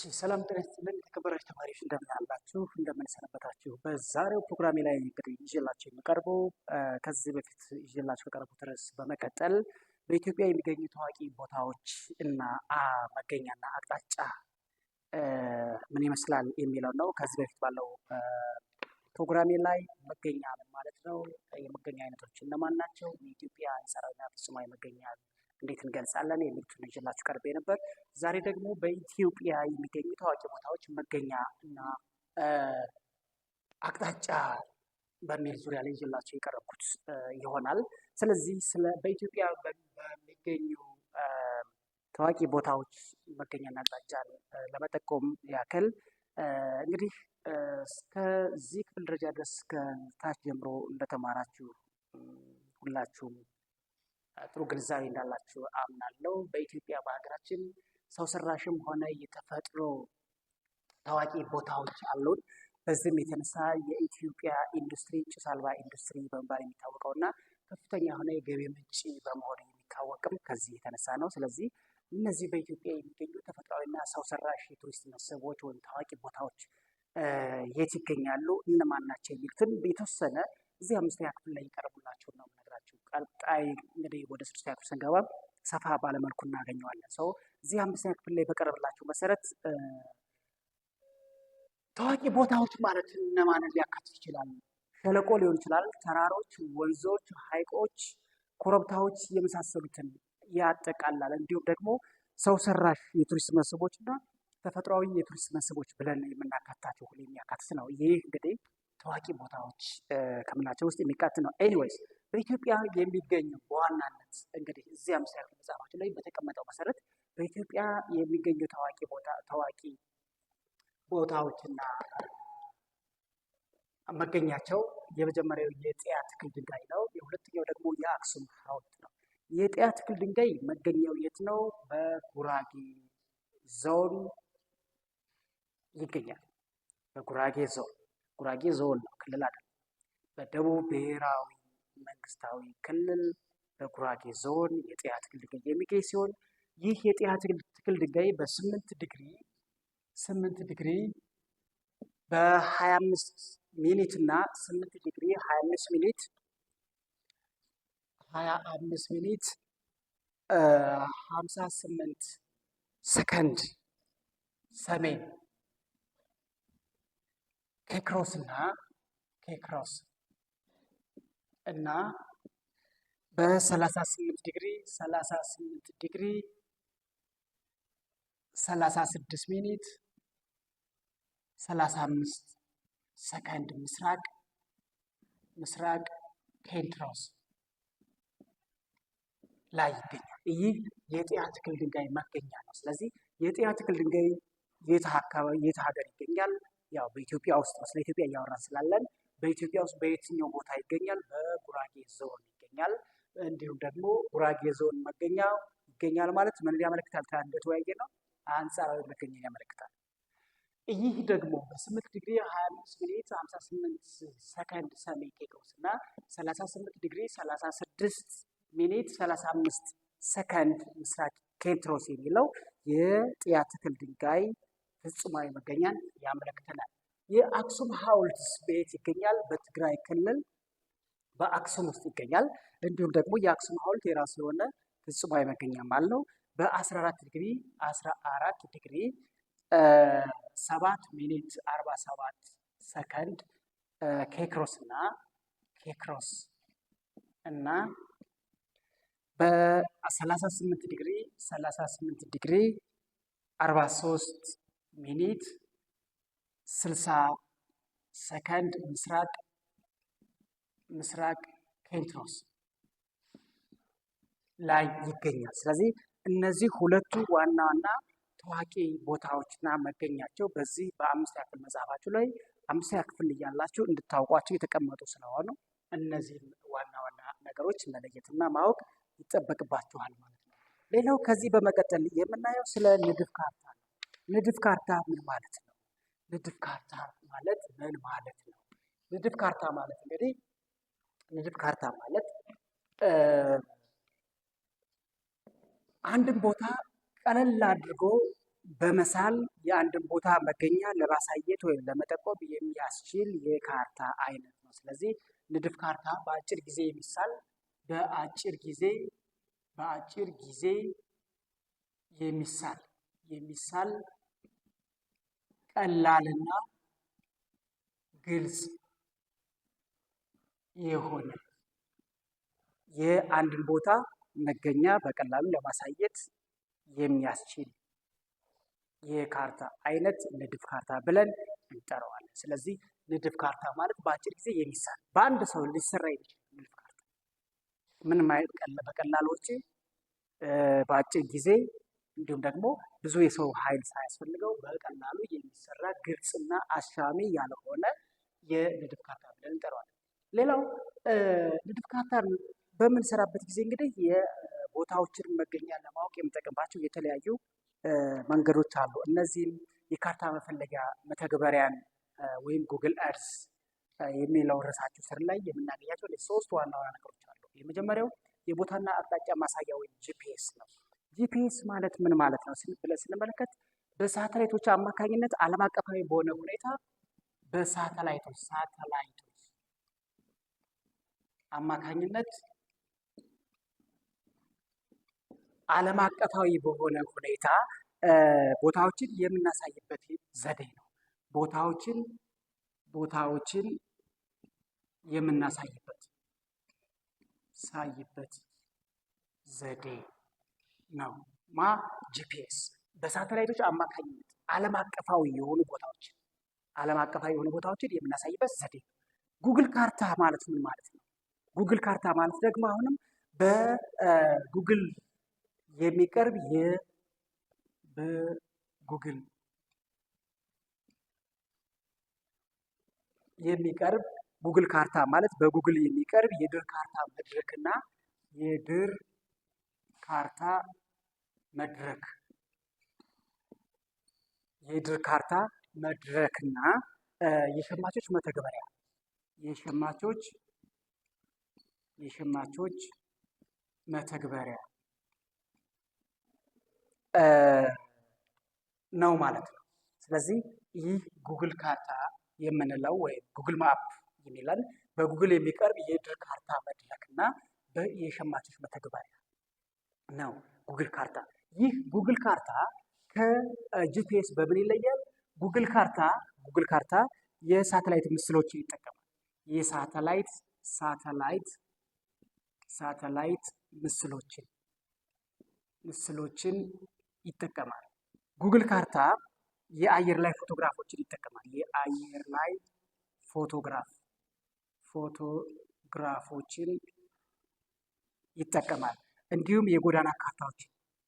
እሺ ሰላም ጤና ይስጥልን የተከበራችሁ ተማሪዎች፣ እንደምን አላችሁ? እንደምን ሰነበታችሁ? በዛሬው ፕሮግራሜ ላይ እንግዲህ ይዤላችሁ የምቀርበው ከዚህ በፊት ይዤላችሁ ከቀረቡት ርዕስ በመቀጠል በኢትዮጵያ የሚገኙ ታዋቂ ቦታዎች እና መገኛና አቅጣጫ ምን ይመስላል የሚለው ነው። ከዚህ በፊት ባለው ፕሮግራሜ ላይ መገኛ ምን ማለት ነው፣ የመገኛ አይነቶች እነማን ናቸው፣ የኢትዮጵያ አንጻራዊና ፍጹማዊ መገኛ እንዴት እንገልጻለን የሚሉትን ይዤላችሁ ቀርቤ ነበር። ዛሬ ደግሞ በኢትዮጵያ የሚገኙ ታዋቂ ቦታዎች መገኛ እና አቅጣጫ በሚል ዙሪያ ላይ ይዤላችሁ የቀረብኩት ይሆናል። ስለዚህ ስለ በኢትዮጵያ በሚገኙ ታዋቂ ቦታዎች መገኛና አቅጣጫን ለመጠቆም ያክል እንግዲህ እስከዚህ ክፍል ደረጃ ድረስ ከታች ጀምሮ እንደተማራችሁ ሁላችሁም ጥሩ ግንዛቤ እንዳላችሁ አምናለሁ። በኢትዮጵያ በሀገራችን ሰው ሰራሽም ሆነ የተፈጥሮ ታዋቂ ቦታዎች አሉን። በዚህም የተነሳ የኢትዮጵያ ኢንዱስትሪ ጭስ አልባ ኢንዱስትሪ በመባል የሚታወቀው እና ከፍተኛ የሆነ የገቢ ምንጭ በመሆን የሚታወቅም ከዚህ የተነሳ ነው። ስለዚህ እነዚህ በኢትዮጵያ የሚገኙ ተፈጥሯዊና ሰው ሰራሽ የቱሪስት መስህቦች ወይም ታዋቂ ቦታዎች የት ይገኛሉ፣ እነማን ናቸው የሚሉትን የተወሰነ እዚህ አምስተኛ ክፍል ላይ ይቀርቡላችሁ ነው የምነግራችሁ። ቀጣይ እንግዲህ ወደ ስድስተኛ ክፍል ስንገባ ሰፋ ባለመልኩ እናገኘዋለን። So እዚህ አምስተኛ ክፍል ላይ በቀረበላችሁ መሰረት ታዋቂ ቦታዎች ማለት እነማንን ሊያካትት ይችላል? ሸለቆ ሊሆን ይችላል፣ ተራሮች፣ ወንዞች፣ ሐይቆች፣ ኮረብታዎች የመሳሰሉትን ያጠቃላል። እንዲሁም ደግሞ ሰው ሰራሽ የቱሪስት መስህቦች እና ተፈጥሯዊ የቱሪስት መስህቦች ብለን የምናካትታቸው ሁሉ የሚያካትት ነው። ይህ እንግዲህ ታዋቂ ቦታዎች ከምንላቸው ውስጥ የሚካተት ነው። Anyways፣ በኢትዮጵያ የሚገኙ በዋናነት እንግዲህ እዚህ አምስተኛ ክፍል መጽሐፋችን ላይ በተቀመጠው መሰረት በኢትዮጵያ የሚገኙ ታዋቂ ቦታዎችና መገኛቸው የመጀመሪያው የጥያ ትክል ድንጋይ ነው። የሁለተኛው ደግሞ የአክሱም ሐውልት ነው። የጥያ ትክል ድንጋይ መገኛው የት ነው? በጉራጌ ዞን ይገኛል። በጉራጌ ዞን፣ ጉራጌ ዞን ነው፣ ክልል አይደለም። በደቡብ ብሔራዊ መንግስታዊ ክልል በጉራጌ ዞን የጥያ ትክል ድንጋይ የሚገኝ ሲሆን ይህ የጥያ ትክል ድንጋይ በ8 ዲግሪ 8 ዲግሪ በ25 minute እና 8 ዲግሪ 25 minute 25 minute 58 ሰከንድ ሰሜን ኬክሮስ እና በ38 ዲግሪ 38 ዲግሪ 36 minute 35 ሰከንድ ምስራቅ ኬንትሮስ ላይ ይገኛል። ይህ የጥያ ትክል ድንጋይ መገኛ ነው። ስለዚህ የጥያ ትክል ድንጋይ የት አካባቢ የት ሀገር ይገኛል? ያው በኢትዮጵያ ውስጥ ነው። ስለ ኢትዮጵያ እያወራን ስላለን በኢትዮጵያ ውስጥ በየትኛው ቦታ ይገኛል? በጉራጌ ዞን ይገኛል። እንዲሁም ደግሞ ጉራጌ ዞን መገኛ ይገኛል ማለት ምን ያመለክታል? እንደተወያየ ነው አንጻራዊ መገኛን ያመለክታል። ይህ ደግሞ በ8 ዲግሪ 25 minute 58 ሰከንድ ሰሜን ኬክሮስ እና 38 ዲግሪ 36 minute 35 ሰከንድ ምስራቅ ኬንትሮስ የሚለው የጥያ ትክል ድንጋይ ፍጹማዊ መገኛን ያመለክተናል። የአክሱም ሐውልትስ በየት ይገኛል? በትግራይ ክልል በአክሱም ውስጥ ይገኛል። እንዲሁም ደግሞ የአክሱም ሐውልት የራሱ የሆነ ፍጹማዊ መገኛም አለው። በ14 ዲግሪ 14 ዲግሪ 7 minute 47 ሰከንድ ኬክሮስ እና በ38 ዲግሪ 38 ዲግሪ 43 minute 60 ሰከንድ ምስራቅ ኬንትሮስ ላይ ይገኛል። ስለዚህ እነዚህ ሁለቱ ዋና ዋና ታዋቂ ቦታዎችና መገኛቸው በዚህ በአምስተኛ ክፍል መጽሐፋችሁ ላይ አምስተኛ ክፍል እያላችሁ እንድታውቋቸው የተቀመጡ ስለሆኑ እነዚህን ዋና ዋና ነገሮች መለየትና ማወቅ ይጠበቅባችኋል ማለት ነው። ሌላው ከዚህ በመቀጠል የምናየው ስለ ንድፍ ካርታ ነው። ንድፍ ካርታ ምን ማለት ነው? ንድፍ ካርታ ማለት ምን ማለት ነው? ንድፍ ካርታ ማለት እንግዲህ ንድፍ ካርታ ማለት አንድን ቦታ ቀለል አድርጎ በመሳል የአንድን ቦታ መገኛ ለማሳየት ወይም ለመጠቆም የሚያስችል የካርታ አይነት ነው። ስለዚህ ንድፍ ካርታ በአጭር ጊዜ የሚሳል፣ በአጭር ጊዜ የሚሳል ቀላልና ግልጽ የሆነ የአንድን ቦታ መገኛ በቀላሉ ለማሳየት የሚያስችል የካርታ አይነት ንድፍ ካርታ ብለን እንጠራዋለን። ስለዚህ ንድፍ ካርታ ማለት በአጭር ጊዜ የሚሳል፣ በአንድ ሰው ሊሰራ የሚችል ንድፍ ካርታ ምንም አይነት በቀላል ወጪ፣ በአጭር ጊዜ፣ እንዲሁም ደግሞ ብዙ የሰው ኃይል ሳያስፈልገው በቀላሉ የሚሰራ፣ ግልጽና አሻሚ ያልሆነ የንድፍ ካርታ ብለን እንጠራዋለን። ሌላው ንድፍ ካርታን በምንሰራበት ጊዜ እንግዲህ የቦታዎችን መገኛ ለማወቅ የምንጠቀምባቸው የተለያዩ መንገዶች አሉ። እነዚህም የካርታ መፈለጊያ መተግበሪያን ወይም Google Earth የሚለው ርዕሳችሁ ስር ላይ የምናገኛቸው ሶስት ዋና ዋና ነገሮች አሉ። የመጀመሪያው የቦታና አቅጣጫ ማሳያ ወይም GPS ነው። GPS ማለት ምን ማለት ነው ብለን ስንመለከት በሳተላይቶች አማካኝነት ዓለም አቀፋዊ በሆነ ሁኔታ በሳተላይቶች አማካኝነት ዓለም አቀፋዊ በሆነ ሁኔታ ቦታዎችን የምናሳይበት ዘዴ ነው። ቦታዎችን የምናሳይበት ዘዴ ነው። GPS በሳተላይቶች አማካኝነት ዓለም አቀፋዊ የሆኑ ቦታዎችን የምናሳይበት ዘዴ ነው። ጉግል ካርታ ማለት ምን ማለት ነው? ጉግል ካርታ ማለት ደግሞ አሁንም በጉግል የሚቀርብ፣ ጉግል ካርታ ማለት በጉግል የሚቀርብ የድር ካርታ መድረክና የሸማቾች መተግበሪያ የሸማቾች መተግበሪያ ነው ማለት ነው። ስለዚህ ይህ ጉግል ካርታ የምንለው ወይም Google Map የሚለን በጉግል የሚቀርብ የድር ካርታ መድረክ እና የሸማቾች መተግበሪያ ነው። ጉግል ካርታ፣ ይህ ጉግል ካርታ ከ GPS በምን ይለያል? ጉግል ካርታ የሳተላይት ምስሎችን ይጠቀማል። የሳተላይት ሳተላይት ሳተላይት ምስሎችን ይጠቀማል። ጉግል ካርታ የአየር ላይ ፎቶግራፎችን ይጠቀማል። የአየር ላይ ፎቶግራፎችን ይጠቀማል። እንዲሁም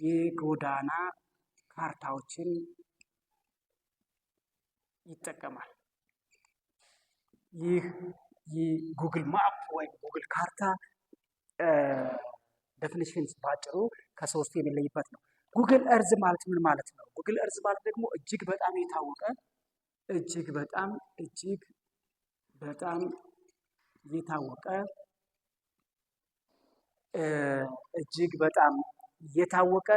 የጎዳና ካርታዎችን ይጠቀማል። ይህ Google Map ወይም ጉግል ካርታ definitions ባጭሩ ከሶስቱ የሚለይበት ነው። Google Earth ማለት ምን ማለት ነው? Google Earth ማለት ደግሞ እጅግ በጣም የታወቀ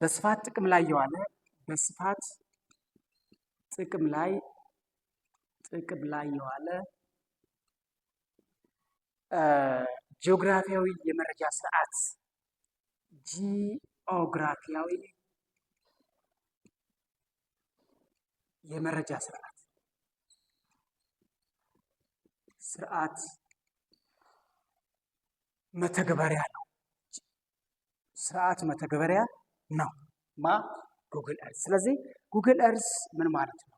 በስፋት ጥቅም ላይ የዋለ ጂኦግራፊያዊ የመረጃ ስርዓት፣ ጂኦግራፊያዊ የመረጃ ስርዓት መተግበሪያ ነው። ስርዓት መተግበሪያ ነው ማ Google Earth። ስለዚህ Google Earth ምን ማለት ነው?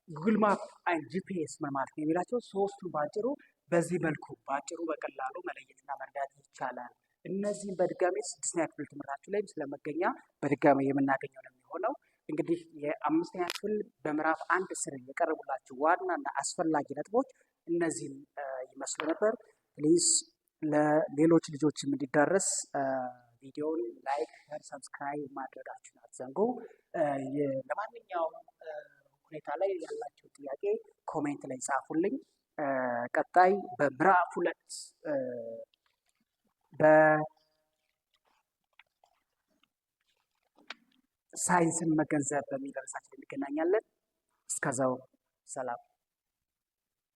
Google Map and GPS ምን ማለት ነው የሚላቸው ሶስቱን በአጭሩ በዚህ መልኩ በአጭሩ በቀላሉ መለየትና መረዳት ይቻላል። እነዚህም በድጋሚ ስድስተኛ ክፍል ትምህርታችሁ ላይም ስለመገኛ በድጋሚ የምናገኘው ነው የሚሆነው። እንግዲህ የአምስተኛ ክፍል በምዕራፍ 1 ስር የቀረቡላችሁ ዋናና አስፈላጊ ነጥቦች እነዚህን ይመስሉ ነበር። Please ለሌሎች ልጆችም እንዲዳረስ ቪዲዮውን like፣ share፣ subscribe ማድረጋችሁን አትዘንጉ። ለማንኛውም ሁኔታ ላይ ያላችሁ ጥያቄ comment ላይ ጻፉልኝ። ቀጣይ በምዕራፍ 2 ሳይንስን መገንዘብ በሚል ርዕሳችን እንገናኛለን። እስከዛው ሰላም።